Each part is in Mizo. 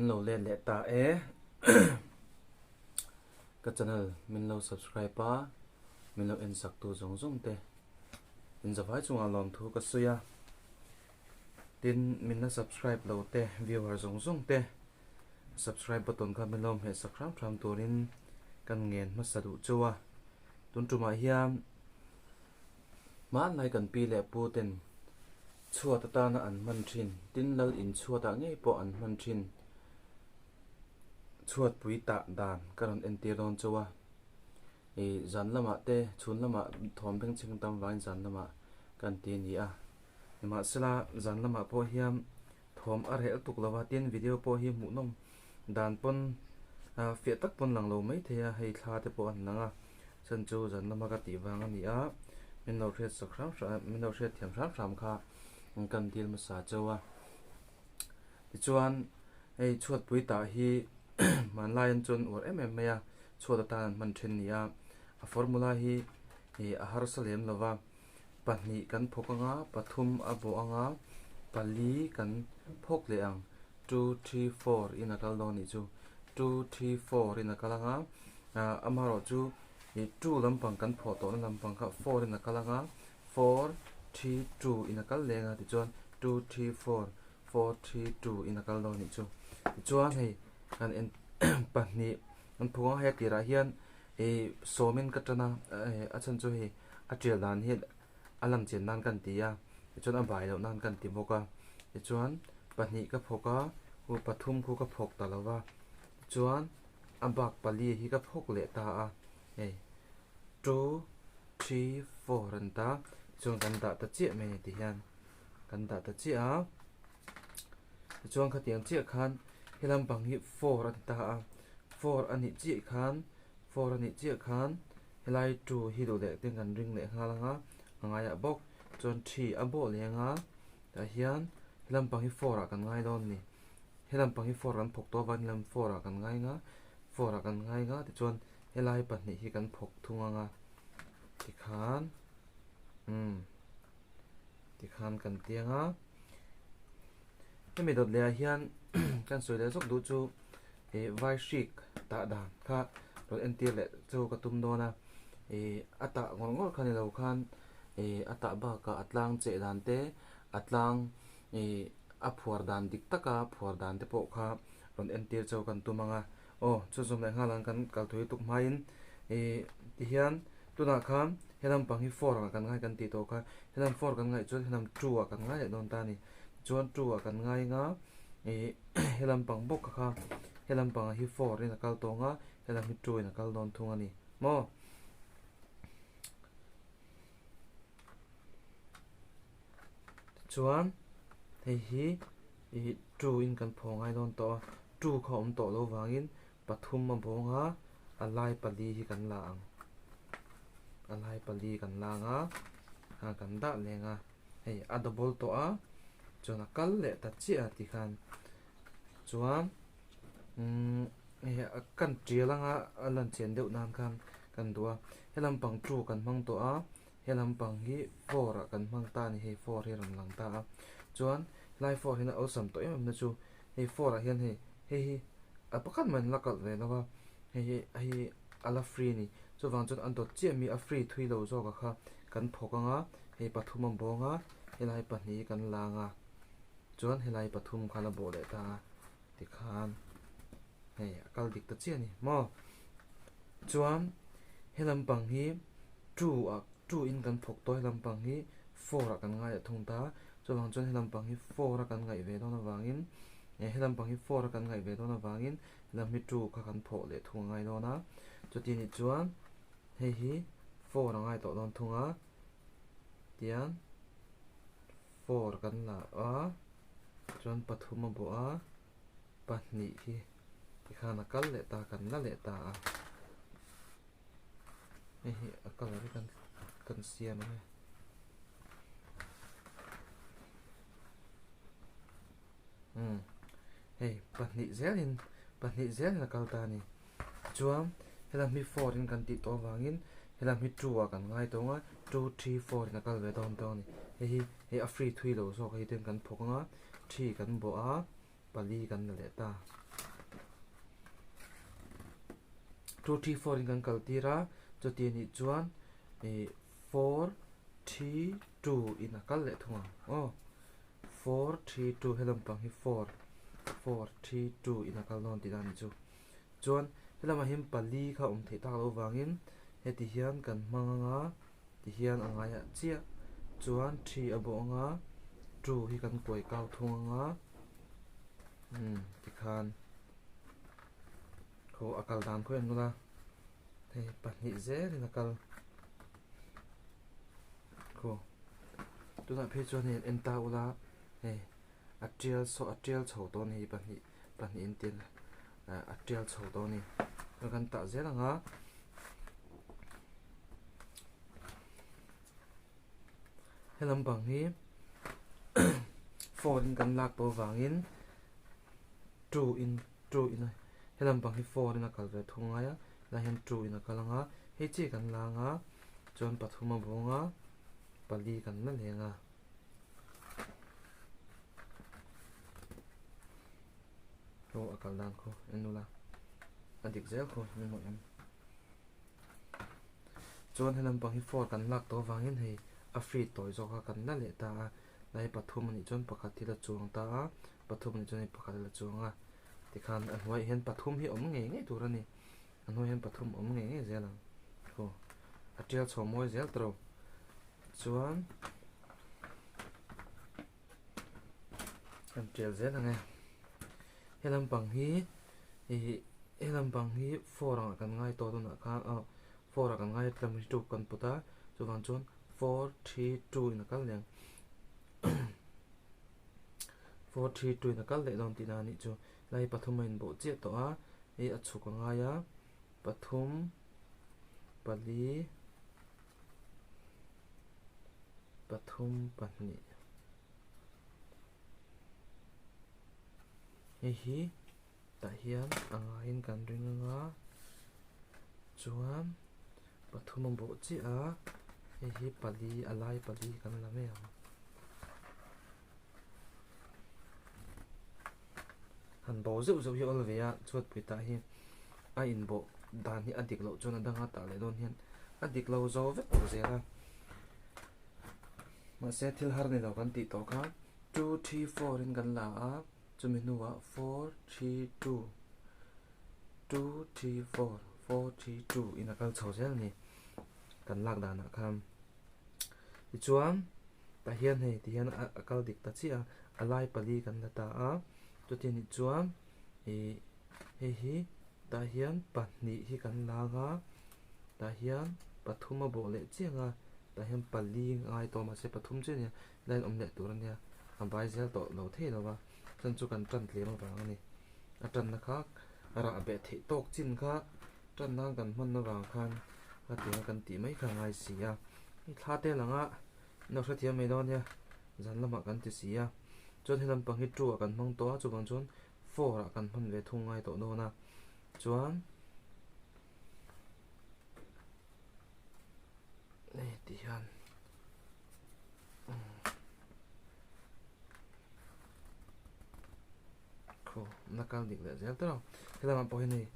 Kan lo let leh ta e. Ka channel min lo subscribe a, min lo en sak tu zawng zawng te in zavai chungah lawmthu ka sawi a. Tin, min la subscribe lo te viewer zawng zawng te subscribe button kha min lo hmeh sak hram hram turin kan ngen hmasa duh cheu a. Tun tumah hian Hmanlai kan pi leh pu ten chhuat atana an hman thin, tin lal in chhuatah ngei pawh an hman thin chhuatpui tah dan ka rawn entir dawn chauh a. Ih zan lamah te chhun lamah thawm bengchheng tam vangin zan lamah kan ti a ni a. Nimahsela zan lamah pawh hian thawm a reh lutuk lo va, tin video pawh hi hmuhnawm dan pawn fiah tak pawn lang lo maithei a, hei thla te pawh an lang a. Chhan chu zan lama ka tih vang a ni a, min lo hriat sak hram hram, min lo hriat thiam hram hram kha kan dil hmasa chauh a. Tichuan hei chhuatpui tah hi hmanlai an chuan uar em em mai a, chhuat atan an hman then a ni a, a formula hi a harsa lem lo va, pahnih kan phawk anga, pathum a bawh anga, pali kan phawk leh ang, two, three, four in a kal dawn a nih chu, two, three, four in a kal anga. Amaherawh chu ih two lampang kan phawh tawhna lampang kha four in a kal ang a, four three two in a kal leng a tichuan two three four, four three two in a kal dawn anih chu. Tichuan hei kan en pahnih an phung a hei a tirah hian ih sawmin ka tan a a chhan chu hei a tial dan hi a lang chian nan kan ti a tichuan a bai loh nan kan ti bawk a tichuan pahnih ka phawk a pathum khu ka phawk ta lo va tichuan. A bak pali hi ka phawk leh ta a, hei two, three, four an ta chuan kan dah ta chiah mai a ni tihian kan dah ta chiah a tichuan khatiang chiah khan he lampang hi four a ni ta a four a nih chiah khan four a nih chiah khan helai two hi duh leh ten kan ring leh nghal ang a a ngaiah bawk chuan three a bawh leh ang a tah hian he lampang hi four ah kan ngai dawn a ni. He lampang hi four kan phawk tawh avangin helam four ah kan ngai nga, four ah kan ngai nga tichuan helai pahnih hi kan phawk thung ang a tikhan umm tikhan kan tiang a hemi dawt leh ah hian kan sawi leh zawk duh chu ih vai hrik tah dan kha rawn entir leh chu ka tum dawn a ih a tah ngawr ngawr kha ni lo khan ih a tah bakah a tlang cheh dan te a tlang Ih, a phuar dan dik taka phuar dan te pawh kha rawn entir chau kan tum ang a. Aw, chu zawm leh nghal ang kan kal thui tuk hmain ih tihian tunah khan helam pang hi four ah kan ngai kan tih tawh kha, helam four kan ngaih chuan helam two ah kan ngai leh dawn ta a ni. Tichuan two ah kan ngai anga ih helam pang bawk kha helam pangah hi four in a kal tawng a, helam hi two in a kal dawn thung a ni maw. Tichuan hei hi ih two in kan phaw ngai dawn tawh a, two kha awm tawh loh vangin pathum a bawng a, a lai pali hi kan la ang, a lai pali kan la ang a, a kan dah leng a, hei a double tawh a, chuan a kal leh ta chiah a tikhan chuan umm hei a kan tial anga a lan chian deuh nan khan kan duh a, helam pang two kan hmang tawh a. He lampang hi four ah kan hmang ta a ni hei four hi a rawn lang ta a chuan helai four hian a awlsam tawh em em na chu hei four ah hian hei hei hi a pakhat mah in la kalh ve lo a hei hi hei a la free a ni chuvang chuan a dawt chiah mi a free thui lo zawk a kha kan phawk ang a hei pathum a bawng a helai pahnih hi kan la ang a chuan helai pathum kha la bawh leh ta a tikhan hei a kal dik ta chiah a ni maw chuan he lampang hi two ah two in kan phawk tawh a he lampang hi four ah kan ngai leh thung ta chuvang chuan he lampang hi four a kan ngaih ve dawn avangin eh he lampang hi four a kan ngaih ve dawn avangin helam hi two kha kan phawh leh thung a ngai dawn a chuti nih chuan hei hi four a ngai tawh dawn thung a tian four kan la a chuan pathum a bawh a pahnih hi tikhan a kal leh ta kan la leh ta a hei hi a colour hi kan kan siam ang e. Umm hei pahnih zelin pahnih zelin a kal ta a ni chuan helam hi four in kan tih tawh avangin helam hi two ah kan ngai tawh ang a two three four in a kal ve dawn tawh a ni hei hi hei a free thui lo zawk a hei ten kan phawk ang a three kan bawh a pali kan la leh ta. 2, 3, 4 in kan kal tir a, chuti anih chuan ih 4, 3, 2 in a kal leh thung ang aw. 4, 3, 2 he lampang hi 4, 4, 3, 2 in a kal dawn tih dan anih chu. Chuan helamah hian pali kha awm theih tak loh vangin heti hian kan hmang ang a, ti hian a ngaiah chiah chuan 3 a bawh ang a, 2 hi kan kuai kau thung ang a, umm tikhan khaw a kal dan khaw en ula hei pahnih zelin a kal khaw tunah phei chuan hei en ta ula hei a tial saw a tial chho tawh a ni hei pahnih pahnih in tia a tial chho tawh a ni chuan kan tah zel ang a helam pang hi phone in kan lak tawh avangin two in two in a helam pang hi phone in a kal ve thung ngai a helai hian two in a kal ang a hei chiah kan la ang a chuan pathum a bawng a pali kan la leng a. Aw a kal dan khaw en ula a dik zel khaw min hmuh em chuan helam pang hi four kan lak tawh avangin hei a free tawi zawk a kan la leh ta a lai pathum anih chuan pakhat hi la chuang ta a pathum anih chuan hei pakhat a la chuang a tikhan a hnuaiah hian pathum hi awm ngei ngei tur a ni a hnuaiah hian pathum awm ngei ngei zel ang aw a tial chho mawi zel tawh chuan kan tial zel ang e he lampang hi ih he lampang hi four angah kan ngai tawh tunah khan aw four ah kan ngai a tlam hi two kan put a chuvang chuan four three two in a kal leh ang four three two in a kal leh dawn tihna a nih chu lai pathum a inbawh chiah tawh a hei a chhuk a ngai a pathum pali. pathum pahnih hei hi tah hian a ngaiin kan ring anga chuan pathum a bawh chiah a hei hi pali a lai pali kan la mai ang han bo zeuh zeuh hi a awl ve a chhuat pui tah hi a inbawh dan hi a dik loh chuan a danga tah leh dawn hian a dik lo zo vek tawh zel a mahse thil har ni lo kan tih tawh kha two three four in kan la a chumi hnuah four three two two three four four three two in a kal chho zel a ni kan lak danah khan tichuan tah hian hei ti hian a kal dik ta chiah a a lai pali kan la ta a chuti anih chuan ih hei hi tah hian pahnih hi kan lang a tah hian pathum a bawh leh chiang a tah hian pali ngai tawh mahse pathum chiah a nia line awm leh tur a nia a bai zel tawh lo thei lo va chuan chu kan tan tlem avang a ni a tanna kha rah beh theih tawk chin kha tan nan kan hman avang khan a tia kan tih mai kha a ngai si a hei thla te lang a an lo hrethiam mai dawn nia zan lamah kan ti si a chuan helam pang hi two ah kan hmang tawh a chuvang chuan four ah kan hman ve thung ngai tawh dawn a chuan hei ti hian khaw na kal dik leh zel tawh helamah pawh hian hei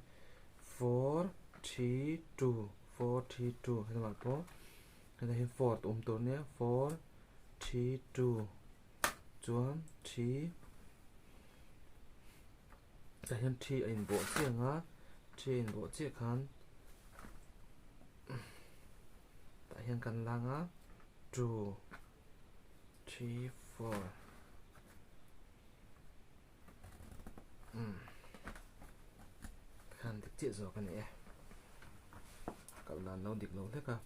four three two four three two helamah pawh helai hi four awm tur nia four three two chuan three tah hian three a inbawh chiah ang a three a inbawh chiah khan tah hian kan lang a two three four umm khan dik chiah zawk a ni e kal dan lo dik lo hlek a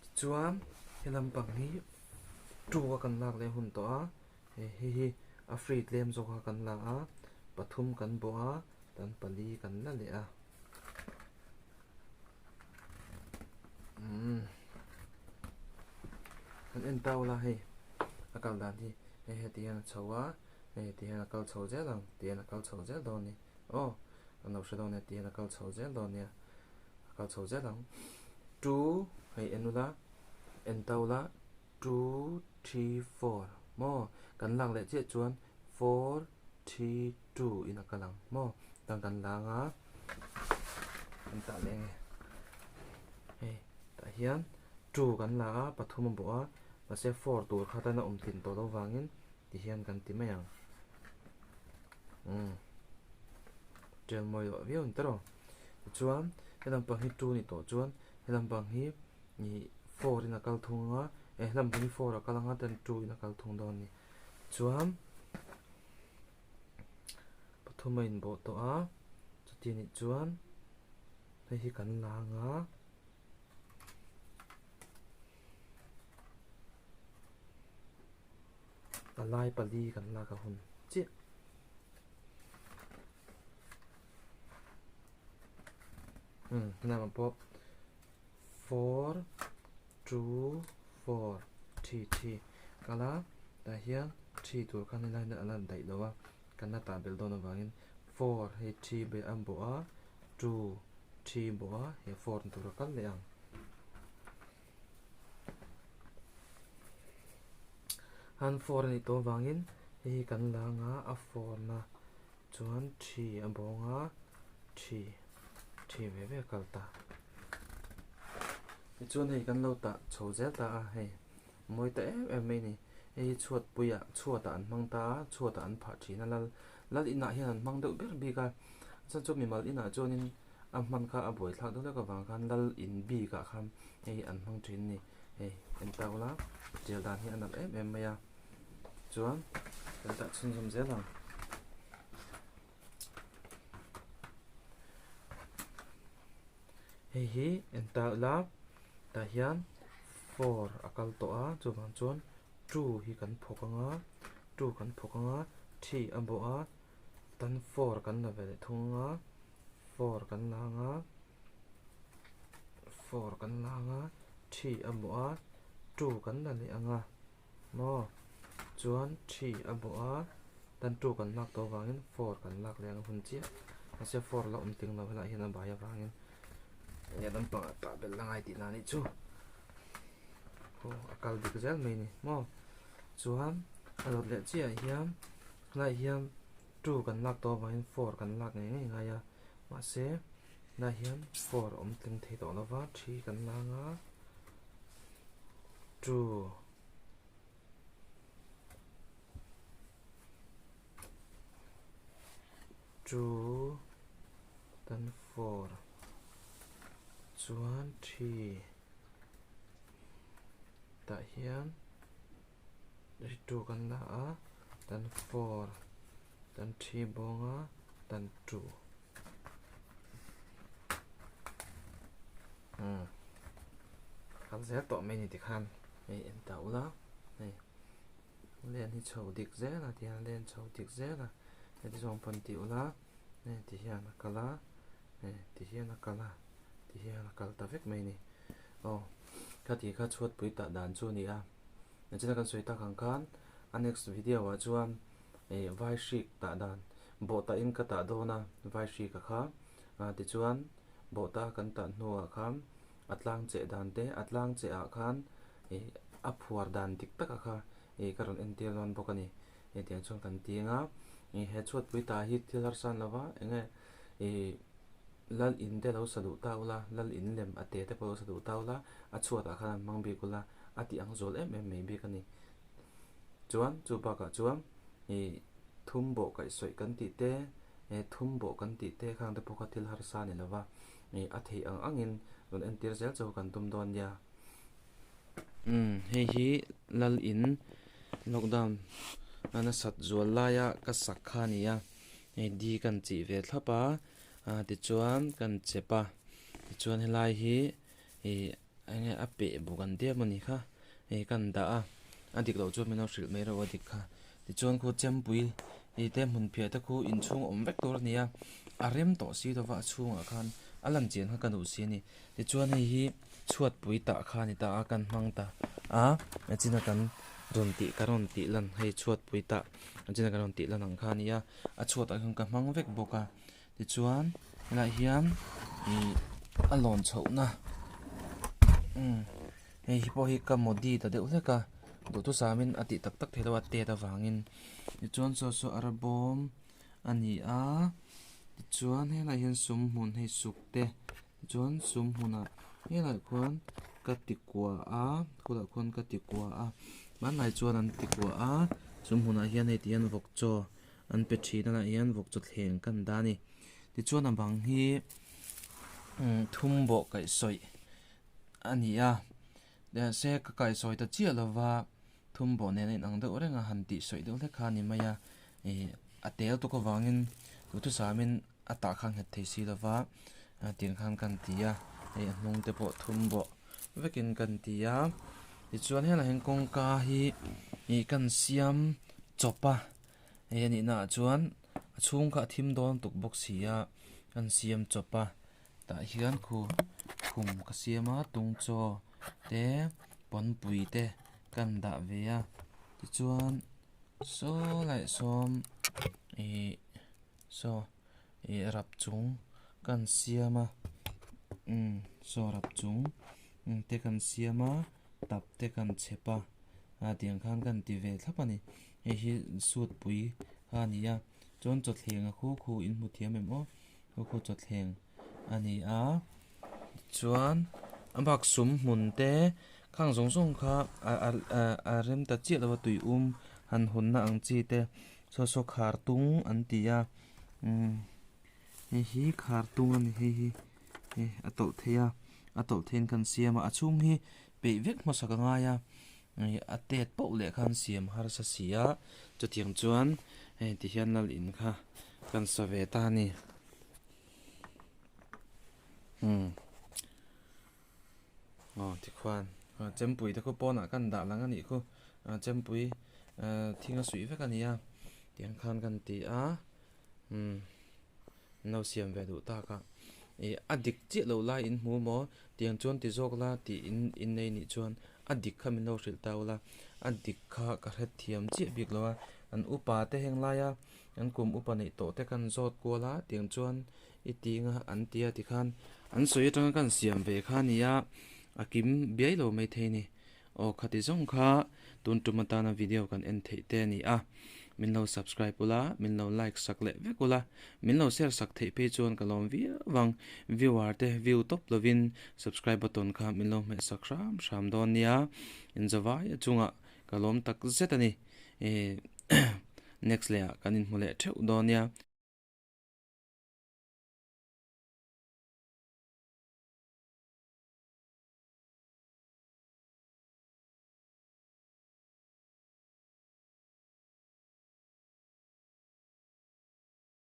tichuan he lampang hi two a kan lak leh hun tawh a hei hei hi a free tlem zawk a kan la a pathum kan bawh a tan pali kan la leh a umm kan en tau la hei a kal dan hi hei heti hian a chho a hei heti hian a kal chho zel ang ti hian a kal chho zel dawn a ni aw kan lo hre dawn nia ti hian a kal chho zel dawn nia a kal chho zel ang two hei en ula en tau la two three four maw kan lak leh chiah chuan four three two in a kal ang maw tang kan lang a. Kan tah leh ange. Hei tah hian two kan la a, pathum a bawh a, mahse four tur kha tan a awm tlin tawh loh vangin ti hian kan ti mai ang. Umm tial mawi loh viau a ni ta rawh. Tichuan he lampang hi two ni tawh chuan he lampang hi ih four in a kal thung anga, eh he lampang hi four a kal anga then two in a kal thung dawn a ni. Chuan pathum a inbawh tawh a, chuti nih chuan hei hi kan la anga. A lai pali kan lak a hun chiah. Umm helai ah pawh four two four three three kal a tah hian three tur khan helai hian a lan daih lo a kan la tah belh dawn avangin four hei three beh a bawh a two three bawh a he four ni tur a kal leh ang. Han four a nih tawh avangin hei hi kan la anga a four na chuan three a bawng a three three ve ve a kal ta. Tichuan hei kan lo tah chho zel ta a hei mawi ta em em mai a ni. Hei hi chhuat puiah chhuatah an hmang ta a chhuatah an phah thin a lal lal inah hian an hmang deuh ber bik a chuan chu mimal inah chuanin A hman kha a buaithlak deuh lek avang khan lal in bik ah khan hei an hmang thin a ni. Hei en ta ula tial dan hi a nalh em em mai a chuan kan tah chhunzawm zel ang. Hei hi en ta ula tah hian four a kal tawh a chuvang chuan two hi kan phawk ang a two kan phawk ang a three a bawh a tan four kan la ve leh thung ang a. Four kan la anga four kan la anga three a bawh a two kan la leh anga maw chuan three a bawh a tan two kan lak tawh avangin four kan lak leh ang hun chiah mahse four la awm ting lo helaiah hian a bai avangin enge lampangah tah belh la ngai tihna anih chu aw a kal dik zel mai a ni maw chuan a dawt leh chiah ah hian helaiah hian. Two kan lak tawh avangin four kan lak ngei ngei ngai a, mahse tunah hian four a awm tling thei tawh lova, three kan la anga two two tan four chuan three tah hian. Two kan la a, tan four, tan three bawng a, tan two. Umm kal zel tawh mai ni tikhan hei en ta ula hei len hi chho dik zel a tihian len chho dik zel a heti zawng pawn ti ula hei ti hian a kal a hei ti hian a kal a ti hian a kal ta vek mai ni aw khati kha chhuatpui tah dan chu a ni a. Nichina kan sawi tak ang khan a next video ah chuan ih vai hrik tah dan bawh tah in ka tah dawn a vai hrika kha ah tichuan bawh ta kan tah hnuah khan a tlang cheh dan te a tlang cheh ah khan ih a phuar dan dik tak a kha ih ka rawn entir dawn bawk a ni hetiang chuan kan ti ang a ih he chhuatpui tah hi thil harsa an lo va eng nge ih. Lal in te lo sa duh ta ula, lal in lem a te te pawh lo sa duh ta ula, a chhuatah khan an hmang bik ula, a tih ang zual em em mai bik a ni. Chuan chu bakah chuan ih thum bawh kaihsawih kan tih te, eh thum bawh kan tih te khang te pawh kha thil harsa a ni lova, ih a theih ang angin rawn entir zel chu kan tum dawn nia. Umm hei hi lal in lockdown a nasat zual laia ka sak kha a ni a, hei di kan chih ve thlap a. Ah tichuan kan chep a tichuan helai hi ih eng nge a peh buk an tia mawni kha hei kan dah a a dik loh chuan min lo hrilh mai reuh a dik kha tichuan khu chempui ih te hmun phiah te khu inchhung awm vek tur a ni a a rem tawh si lova a chhungah khan a lan chian kha ka duh si a ni tichuan hei hi chhuatpui tah kha a ni ta a kan hmang ta a china kan rawn tih ka rawn tih lan hei chhuatpui tah china kan rawn tih lan ang kha a ni a a chhuatah hian ka hmang vek bawk a. Tichuan helaiah hian ih a lawn chhohna umm hei hi pawh hi ka modi ta deuh hlek a duhthusamin a tih tak tak theih loh a tet avangin tichuan saw saw arbawm a ni a tichuan helaiah hian sum hmun hei suk te. Tichuan sum hmunah helaiah khuan ka ti kua a khulaiah khuan ka ti kua a hmanlai chuan an ti kua a sum hmunah hian hei ti hian vawk chaw an pe thin a lah hian vawk chaw thleng kan dah a ni tichuan a bang hi thum bawh kaihsawih a ni a mahse ka kaihsawi ta chiah lova thum bawh nen a inang deuh reng a han tih sawi deuh hlek kha a ni mai a ih a tel tuk avangin duhthusam in. A tah kha nghet thei si lova tiang khan kan ti a hei a hnung te pawh thum bawh vekin kan ti a tichuan helaiah hian kawngka hi ih kan siam chawp a hei a nihna ah chuan a chhung kha a thim dawn tuk bawk si a kan siam chawp a tah hian khu khum ka siam a tung chaw te pawnpui te kan dah ve a tichuan saw laiah sawn ih. Saw ih rap chung kan siam a umm saw rap chung te kan siam a tap te kan chhep a a tiang khan kan ti ve thlap a ni hei hi suit pui kha a ni a chuan chawthleng a khu khu in hmu thiam em aw khu khu chawthleng a ni a chuan a bak sum hmun te khang zawng zawng kha a rem ta chiah lo a tui um han hawnna ang chi te. Saw saw khar tung an ti a umm hei hi khar tung a ni hei hi hei a tawlh theih a a tawlh theihin kan siam a a chhung hi peih vek hmasa ka ngai a ih a tet pauh leh khan siam harsa si a chutiang chuan hei tihian lal in kha kan sa ve ta a ni umm. Aw tikhuan chempui te khu pawnah kan dah lang a nih khu chempui thing a suih vek a ni a tiang khan kan ti a umm an lo siam ve duh tak a ih a dik chiah lo lai in hmu maw tiang chuan ti zawk la tih in in nei nih chuan a dik kha min lo hrilh ta ula a dik kha ka hrethiam chiah bik lo a an upa te heng laia an kum upa neih tawh te kan zawt kual a tiang chuan i tinga an ti a tikhan an sawi atanga kan siam ve kha a nia a kim biai lo mai thei a ni aw khati zawng kha tun tum atana video kan en theih te a ni a min lo subscribe ula min lo like sak leh vek ula min lo share sak theih phei chuan ka lawm viau ang viewer te view tawp lovin subscribe button kha min lo hmeh sak hram hram dawn nia inzawai a chungah ka lawm tak zet a ni next leh ah kan inhmu leh theuh dawn nia.